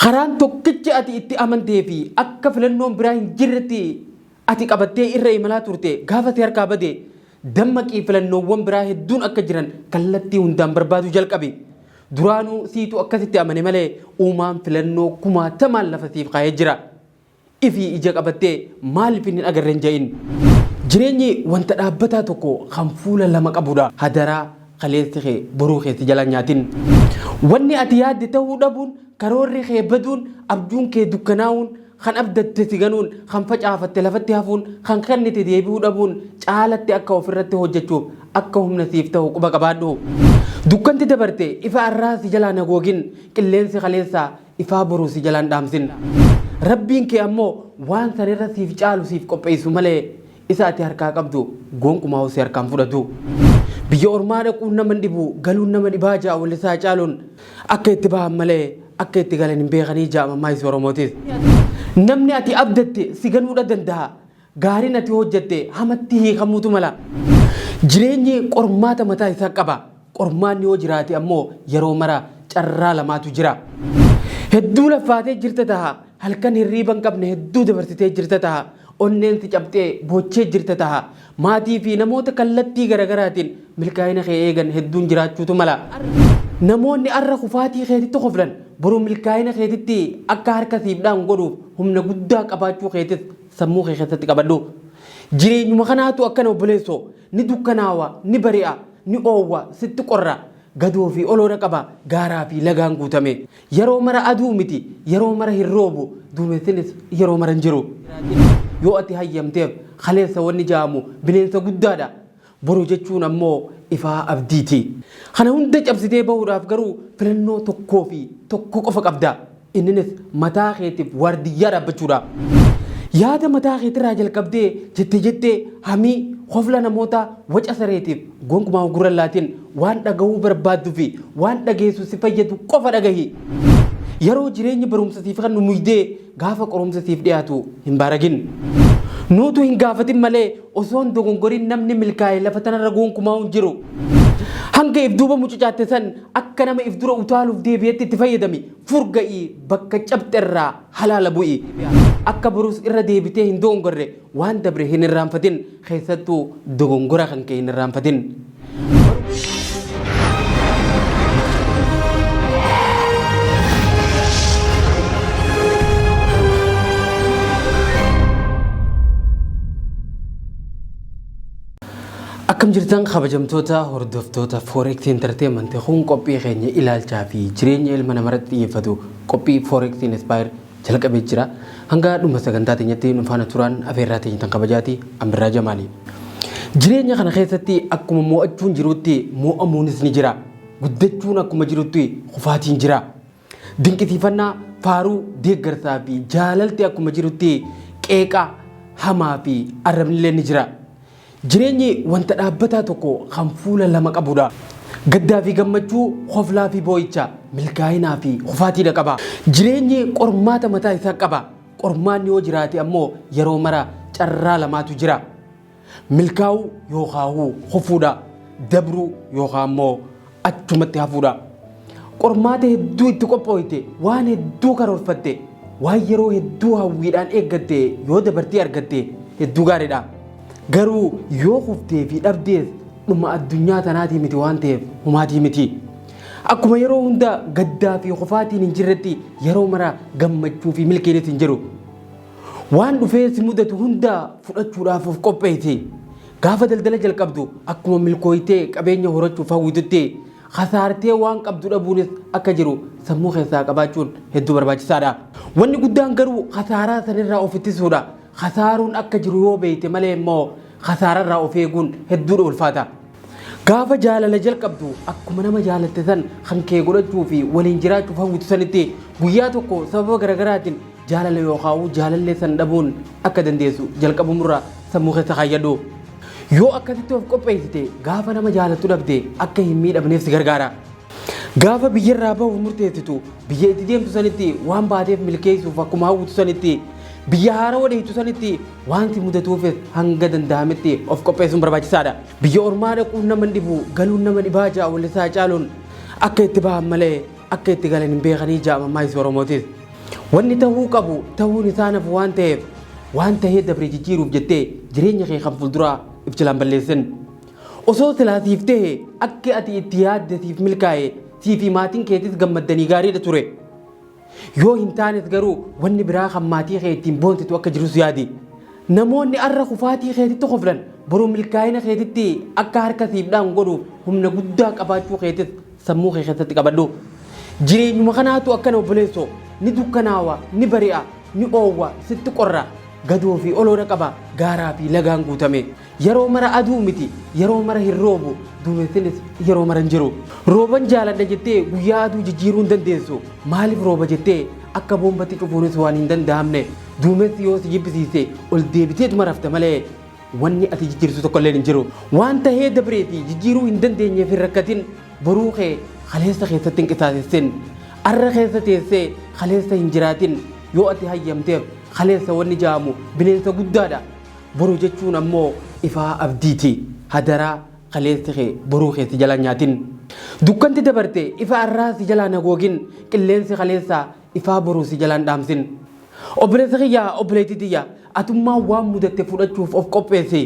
Karaan tokkichi ati itti amantee fi akka filannoon biraa hin jirretti ati qabattee irra imalaa turte gaafa si harkaa bade, dammaqii filannoowwan biraa hedduun akka jiran kallattii hundaan barbaaduu jalqabi. Duraanuu siitu akkasitti amane malee uumaan filannoo kumaatamaan lafa siif kaayee jira. Ifii ija qabattee maaliifin hin agarre hin ja'in. Jireenyi wanta dhaabbataa tokko kan fuula lama qabudha. Hadaraa kaleessi kee boruu kee si jalaa hin nyaatin. Wanni ati yaadde ta'uu dhabuun, karoorri kee baduun, abjuun kee dukkanaa'uun, kan abdatte si ganuun, kan facaafatte lafatti hafuun, kan kennite deebi'uu dhabuun caalatti akka ofirratti hojjechuuf akka humna siif ta'u quba qabaadhu. Dukkanti dabarte ifa arraa si jalaa hin hagoogin, qilleensi kaleessaa ifaa boruu si jalaa hin dhaamsin. Rabbiin kee ammoo waan sanirra siif caalu siif qopheessu malee isa ati harkaa qabdu gonkumaa si harkaan fudhatu. Biyya ormaa dhaquun nama hin dhibu, galuun nama dhibaa ja'a wallisaa Hacaaluun. Akka itti bahan malee akka itti galan hin beekanii ja'a mammaayisi Oromootis. Namni ati abdatte si ganuudha danda'a. Gaariin ati hojjatte hamatti hiikamuutu mala. Jireenyi qormaata mataa isaa qaba. Qormaanni yoo jiraate ammoo yeroo mara carraa lamaatu jira. Hedduu laffaatee jirta taha. Halkan hirriiba hin qabne hedduu dabarsitee jirta taha. Onneen si cabxee boochee jirta taha. Maatii fi namoota kallattii garagaraatiin milkaa'ina kee eegan hedduun jiraachuutu mala. Namoonni arra kufaatii keetitti koflan boru milkaa'ina keetitti akka harka siif dha'an godhuuf humna guddaa qabaachuu keetis sammuu kee keessatti qabadhu. Jireenyuma kanaatu akkana obboleessoo. Ni dukkanaawa, ni bari'a, ni oowwa, sitti qorra. Gadoo fi oloodha qaba, gaaraa fi lagaan guutame. Yeroo mara aduu miti, yeroo mara hin roobu, duumessinis yeroo mara hin jiru. Yoo ati hayyamteef kaleessa wanni ja'amu bineensa guddaadha. Boru jechuun ammoo ifaa abdiiti. Kana hunda cabsitee bahuudhaaf garuu filannoo tokkoo fi tokko qofa qabda. Inninis mataa keetiif waardiyyaa dhaabbachuudha. Yaada mataa keetirraa jalqabdee jette jettee, hamii, kofla namootaa, waca sareetiif gonkumaa gurra hin laatin. Waan dhagahuu barbaaddu fi waan dhageessu si fayyadu qofa dhagahi. Yeroo jireenyi barumsa siif kennu muydee gaafa qorumsa siif dhiyaatu hin baaragin. Nuutu hin gaafatin malee osoo hin dogongorin namni milkaa'e lafa tanarra gonkumaa hin jiru. Hanga if duuba mucucaatte san akka nama if dura utaaluuf deebi'etti itti fayyadami. Furga'i, bakka cabxe irraa halaala bu'i. Akka borus irra deebitee hin dogongorre waan dabre hin irraanfatin, keessattuu dogongora kan kee hin irraanfatin. Akkam jirtan kabajamtoota hordoftoota Forex Entertainment? Kun qophii keenya ilaalchaa fi jireenya ilma namarratti xiyyeeffatu, qophii Forex Inspire jalqabee jira. Hanga dhuma sagantaa teenyatti nu faana turaan afeerraa teenya tan kabajaati. Ambirraa Jamaali. Jireenya kana keessatti akkuma mo'achuun jirutti mo'amuunis ni jira. Guddachuun akkuma jirutti kufaatiin jira. Dinqisiifannaa, faaruu, deeggarsaa fi jaalalti akkuma jirutti qeeqa, hamaa fi arrabnillee ni jira. Jireenyi wanta dhaabbataa tokko kan fuula lama qabudha. Gaddaa fi gammachuu, koflaa fi boo'icha, milkaa'inaa fi kufaatiidha qaba. Jireenyi qormaata mataa isaa qaba. Qormaanni yoo jiraate ammoo yeroo mara carraa lamaatu jira. Milkaa'uu yookaan kufuudha. Dabruu yookaan immoo achumatti hafuudha. Qormaata hedduu itti qophooyte, waan hedduu karoorfatte, waan yeroo hedduu hawwiidhaan eeggatte yoo dabartee argatte hedduu gaariidha. Garuu yoo kuftee fi dhabdees dhuma addunyaa tanaatii miti waan ta'eef humaatii miti. Akkuma yeroo hunda gaddaa fi kufaatiin hin jirretti yeroo mara gammachuu fi milkiinis hin jiru. Waan dhufee si mudatu hunda fudhachuudhaaf of qopheessi. Gaafa daldala jalqabdu akkuma milkooytee qabeenya horachuuf hawwitutti kasaartee waan qabdu dhabuunis akka jiru sammuu keessaa qabaachuun hedduu barbaachisaadha. Wanni guddaan garuu kasaaraa sanirraa of ittisuudha. Kasaaruun akka jiru yoo beekte malee immoo kasaararraa of eeguun hedduudha ulfaata. Gaafa jaalala jalqabdu akkuma nama jaalatte san kan kee godhachuu fi waliin jiraachuuf hawwitu sanitti guyyaa tokko sababa garagaraatiin jaalala yookaan jaalallee san dhabuun akka dandeessu jalqabumurraa sammuu keessa kaayyadhu. Yoo akkasitti of qopheessite gaafa nama jaalattu dhabde akka hin miidhamneef si gargaara. Gaafa biyyarraa bahuuf murteessitu biyya itti deemtu sanitti waan baateef milkeessuuf akkuma hawwitu sanitti biyya haarawa dheeytu sanitti waan si mudatuufis hanga danda'ametti of qopheessuun barbaachisaadha. Biyya ormaa dhaquun nama hin dhibu, galuun nama dhibaa ja'a wallisaa Hacaaluun. Akka itti bahan malee akka itti galan hin beekanii ja'a mammaayisi Oromootis. Wanni tahuu qabu tahuun isaa nafu waan taheef waan tahee dabre jijjiiruuf jettee jireenya kee kan fuulduraa if jalaan balleessin. Osoo silaa siif tahe akki ati itti yaadde siif milkaa'e sii fi maatiin keetis gammaddanii gaariidha ture. Yoo hin taanes garuu wanni biraa kan maatii kee ittiin boonsitu akka jirus yaadi. Namoonni arra kufaatii keetitti koflan boru milkaa'ina keetitti akka harka siif dhahan godhuuf humna guddaa qabaachuu keetis sammuu kee keessatti qabadhu. Jireenyuma kanaatu akkana obboleessoo. Ni dukkanaawa, ni bari'a, ni oowwa, sitti qorra. Gadoo fi oloodha qaba, gaaraa fi lagaan guutame. Yeroo mara aduu miti, yeroo mara hin roobu, duumessinis yeroo mara hin jiru. Rooban jaaladha jettee guyyaa aduu jijjiiruu hin dandeessu. Maaliif rooba jettee akka boombatti cufuunis waan hin danda'amne. Duumessi yoo si jibbisiise ol deebiteetuma rafta malee wanni ati jijjiirtu tokkolleen hin jiru. Waan tahee dabree fi jijjiiruu hin dandeenyeef hin rakkatin. Boruu kee kaleessa keessatti hin qisaasessin. Arra keessa teessee kaleessa hin jiraatin. Yoo ati hayyamteef kaleessa wanni ja'amu bineensa guddaadha. Boru jechuun ammoo ifaa abdiiti. Hadaraa kaleessi kee boruu kee si jalaa hin nyaatin. Dukkanti dabarte ifa arraa si jalaa hin hagoogin. Qilleensi kaleessaa ifaa boruu si jalaa hin dhaamsin. Obboleessa kiyya, obboleettii tiyya, atummaan waan mudatte fudhachuuf of qopheessi.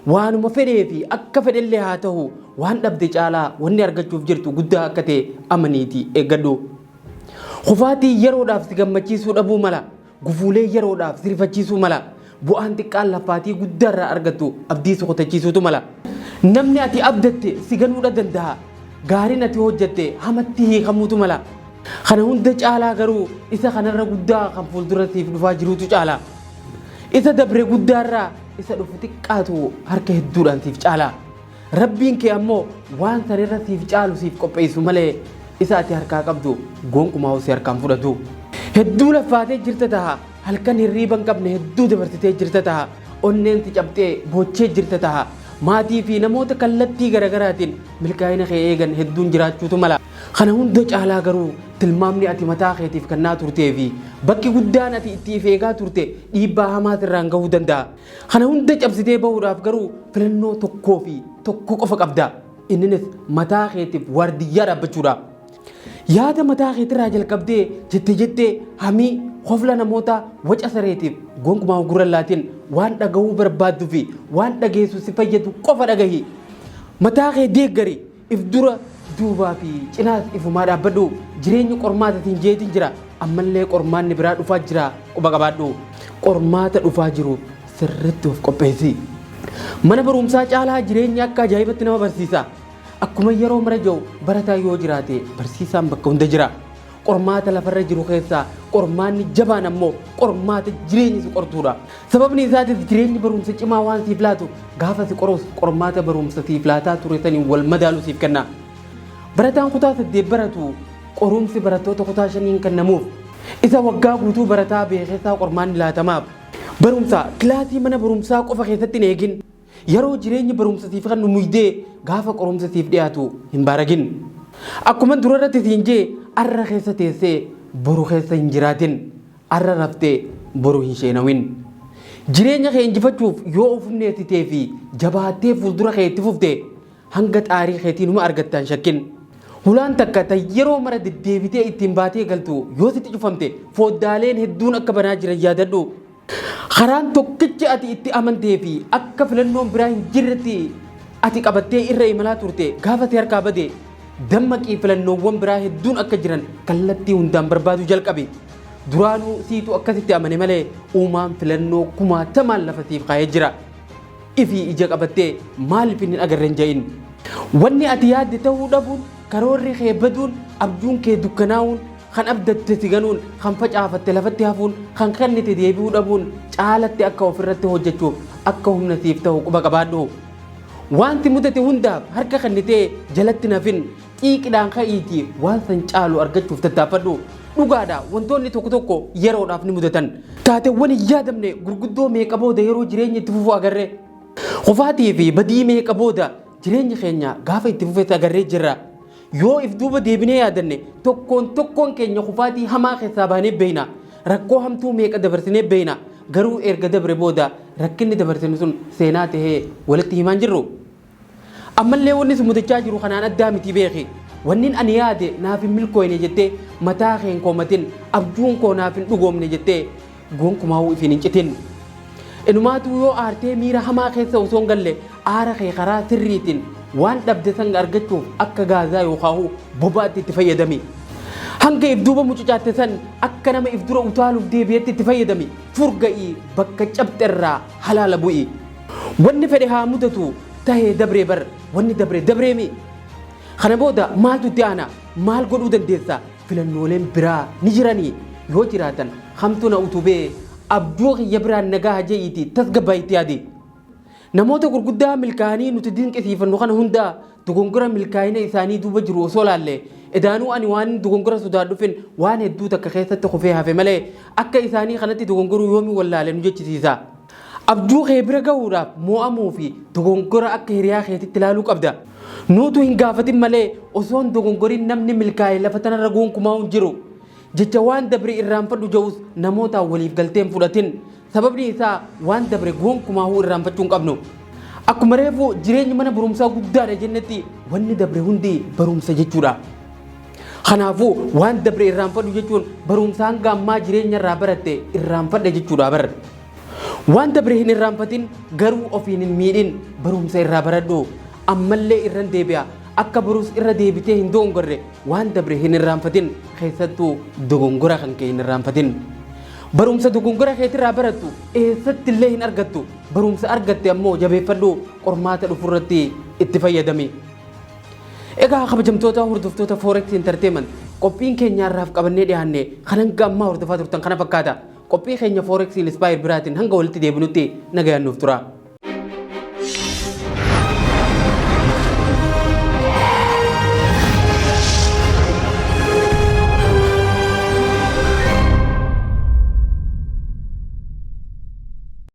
Waanuma fedhee fi akka fedhellee haa tahu waan dhabde caalaa wanni argachuuf jirtu guddaa akka ta'e amaniitii eeggadhu. Kufaatiin yeroodhaaf si gammachiisuu dhabuu mala. Gufuulee yeroodhaaf si rifachiisuu mala. Bu'aan xiqqaan laffaatii guddaa irraa argattu abdii si kutachiisuutu mala. Namni ati abdatte si ganuudha danda'a. Gaariin ati hojjatte hamatti hiikamuutu mala. Kana hunda caalaa garuu isa kanarra guddaa kan fuuldura siif dhufaa jiruutu caala. Isa dabre guddaarraa isa dhufu xiqqaatu harka hedduudhaan siif caala. Rabbiin kee ammoo waan sanirra siif caalu siif qopheessu malee isa ati harkaa qabdu gonkumaa si harkaan fudhatu. Hedduu laffaatee jirta taha, halkan hirriiba hin qabne hedduu dabarsitee jirta taha, onneen si cabxee boochee jirta taha, maatii fi namoota kallattii garagaraatiin milkaa'ina kee eegan hedduun jiraachuutu mala. Kana hunda caalaa garuu tilmaamni ati mataa keetiif kennaa turtee fi bakki guddaan ati itti if eegaa turte dhiibbaa hamaa sirraan gahuu danda'a. Kana hunda cabsitee bahuudhaaf garuu filannoo tokkoo fi tokko qofa qabda. Inninis mataa keetiif waardiyyaa dhaabbachuudha. Yaada mataa keetirraa jalqabdee jette jettee hamii kofla namootaa waca sareetiif gonkumaa gurra hin laatin. Waan dhagahuu barbaaddu fi waan dhageessu si fayyadu qofa dhagahi. Mataa kee deeggari. If dura, duubaa fi cinaas ifumaa dhaabbadhu. Jireenyi qormaata siin jeetiin jira. Ammallee qormaanni biraa dhufaa jira quba qabaadhu. Qormaata dhufaa jiruuf sirriitti of qopheessi. Mana barumsaa caalaa jireenyi akka ajaa'ibatti nama barsiisa. Akkuma yeroo mara jiru barataan yoo jiraate barsiisaan bakka hunda jira. Qormaata lafarra jiru keessaa qormaanni jabaan ammoo qormaata jireenyi si qortuudha. Sababni isaatis jireenyi barumsa cimaa waan siif laatu gaafa si qorus qormaata barumsa siif laataa ture saniin wal madaalu siif kenna. Barataan kutaa 8 baratu qorumsi barattoota kutaa 5n kennamuuf. Isa waggaa guutuu barataa beekeessaa qormaanni laatamaaf. Barumsa kilaasii mana barumsaa qofa keessatti hin eegin. Yeroo jireenyi barumsa siif kennu muydee gaafa qorumsa siif dhiyaatu hin baaragin. Akkuma dura irratti siin jee arra keessa teessee boru keessa hin jiraatin. Arra raftee boru hin sheenawin. Jireenya kee injifachuuf yoo of humneessitee fi jabaattee fuuldura kee itti fufte hanga xaarii keetii numa argatta hin shakkin. Hulaan takka ta yeroo mara deddeebitee ittiin baatee galtu yoo sitti cufamte foddaaleen hedduun akka banaa jiran yaadadhu. Karaan tokkichi ati itti amantee fi akka filannoon biraa hin jirretti ati qabattee irra imalaa turte gaafa si harkaa bade dammaqii filannoowwan biraa hedduun akka jiran kallattii hundaan barbaaduu jalqabi. Duraanuu siitu akkasitti amane malee uumaan filannoo kumaatamaan lafa siif kaa'ee jira. Ifii ija qabattee maaliif hin agarre hin ja'in. Wanni ati yaadde ta'uu dhabuun, karoorri kee baduun, abjuun kee dukkanaa'uun, kan abdatte si ganuun, kan facaafatte lafatti hafuun, kan kennite deebi'uu dhabuun caalatti akka ofirratti hojjechuuf akka humna siif ta'u quba qabaadhu. Wanti mudate hundaaf harka kennitee jalatti nafin xiiqidhaan ka'iitii waan san caalu argachuuf tattaaffadhu. Dhugaadha, wantoonni tokko tokko yeroodhaaf ni mudatan. Taateewwan hin yaadamne gurguddoo meeqa booda yeroo jireenyi itti fufu agarre. Kufaatii fi badii meeqa booda jireenyi keenya gaafa itti fufes agarree jirra. Yoo if duuba deebinee yaadanne tokkoon tokkoon keenya kufaatii hamaa keessaa baanee beekna. Rakkoo hamtuu meeqa dabarsinee beekna. Garuu erga dabre booda rakkinni dabarsinu sun seenaa tahee walitti himaan jirru. Ammallee wanni si mudachaa jiru kanaan addaa miti beeki. Wannin ani yaade naaf hin milkooyne jettee Mataa kee hin komatin, abjuun koo naaf hin dhugoomne jettee gonkumaahuu ifiin hin citin. Inumaatuu yoo aartee miira hamaa keessa osoo hin galle aara kee karaa sirriitiin waan dhabde san argachuuf akka gaazaa yookaahuu boba'atti itti fayyadami. Hanga if duuba mucucaatte san akka nama if dura utaaluuf deebi'etti itti fayyadami. Furga'ii bakka cabxe irraa halaala bu'i. Wanni fedhe haa mudatu tahee dabree bar wanni dabre dabreemi. Kana booda maaltu itti aana? Maal godhuu dandeessa? Filannooleen biraa ni jiranii? Yoo jiraatan kamtu na utubee abjuu kiyya biraan na gaha je'iitii tasgabbaa'i itti yaadi. Namoota gurguddaa milkaa'anii nuti dinqisiifannu kana hunda dogongora milkaa'ina isaanii duuba jiru osoo laalle edaanuu ani waanin dogongora sodaadhufin waan hedduu takka keessatti kufee hafe malee akka isaanii kanatti dogongoruu yoomin wallaale nu jechisiisa. Abjuu kee bira gahuudhaaf moo'amuu fi dogongora akka hiriyaa keetitti ilaaluu qabda. Nuutu hin gaafatin malee osoo hin dogongorin namni milkaa'e lafa tanarra gonkumaa hin jiru. Jecha waan dabre irraanfadhu ja'us namootaan waliif galtee hin fudhatin. Sababni isaa waan dabre gonkumaahuu irraanfachuu hin qabnu. Akkuma reefu jireenyi mana barumsaa guddaadha jennetti wanni dabre hundi barumsa jechuudha. Kanaafuu waan dabre irraanfadhu jechuun barumsa hanga ammaa jireenya irraa baratte irraanfadhe jechuudha bar. Waan dabre hin irraanfatin garuu ofiin hin miidhin barumsa irraa baradhu. Ammallee irran deebi'a akka borus irra deebitee hin dogongorre waan dabre hin irraanfatin keessattuu dogongora kan kee hin irraanfatin. Barumsa dogongora keetirraa barattu eessattillee hin argattu. Barumsa argatte ammoo jabeeffadhu qormaata dhufurratti itti fayyadami. Egaa kabajamtoota hordoftoota Forex Entertainment qophiin keenya har'aaf qabannee dhiyaanne kan hanga ammaa hordofaa turtan kana fakkaata. Qophii keenya Forex Inspire biraatiin hanga walitti deebinutti nagayaan nuuf tura.